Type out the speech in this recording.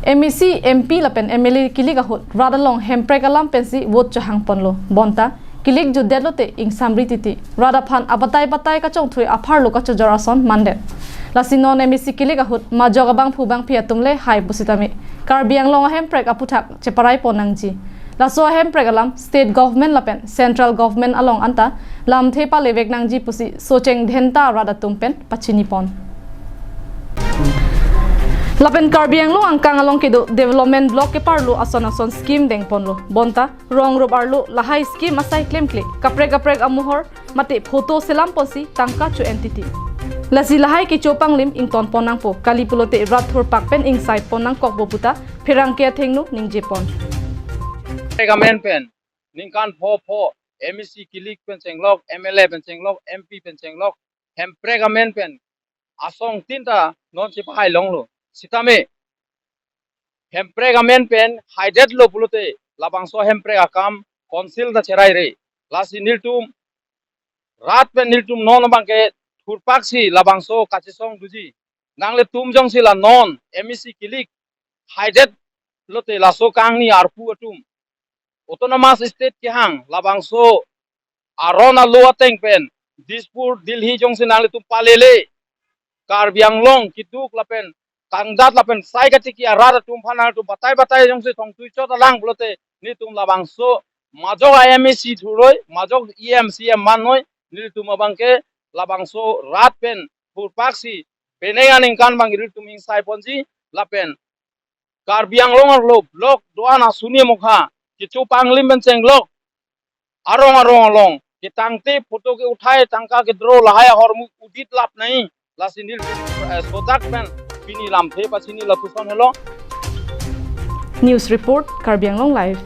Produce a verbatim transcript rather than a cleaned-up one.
M A C, M P lapen M L A kilik ahut rat along hemprek alam pensi vote chohang ponlo. Bonta kilik jutdet lote ingsamri titi. Rat aphan abatai batai kachongthui apharlo kachojor ason mandet. Lasi non M A C kilik ahut majok abangphu bangphi atum le hai pusitame Karbi Anglong ahemprek aputhak cheparai pon nangji. Laso ahemprek alam state government lapen central government along anta lamthe palevek nangji pusi Socheng Dhenta rat atum pen pachini pon. Lapen Karbi Anglong angkang along kedo development block keparlo ason ason scheme dengponlo. Bonta rong rup arlo lahai scheme asai klemkle kaprek kaprek amohor mate photo selam ponsi tangka cho-en titi. Lasi lahai kecho panglim ington pon nangpo, kali pulote rat thurpak pen ingsai pon nangkokpo puta pherangke athengno ningje pon. Hemprek amen pen ningkan pho pho M A C kilik pen chenglok, M L A pen chenglok, M P pen chenglok, hemprek amen pen asong tin ta non chepahai longlo. Sitame hemprek amen pen haidetlo pulote labangso hemprek akam council ta cherai re. Lasi nelitum rat pen nelitum non abangke thurpaksi labangso kachesong doji. Nanglitum jongsi la non M A C kilik haidet lote laso kangni arpu atum autonomous state kehang labangso aron alo ateng pen Dispur, Delhi jongsi nanglitum palele, Karbi Anglong keduk lapen tangdat lapen sai katiki arat atum aphan nanglitum batai batai jongsi thongtui chot alang pulote nelitum labangso majok M A C thuroi, majok E M, C M mannoi, nelitum abangke labangso rat pen thurpaksi penang aningkan abang nelitum ingsai ponji. Lapen Karbi Anglong arlo block do-an asuni mokha kecho panglim pen chenglok, arong arong along ketangte photo ke uthai tangka ke draw lahai ahormu udit lap nai. Lasi nelitum, eh, sodak pen pini lamthe pachini lapuson helo. News report, Karbi Anglong Live.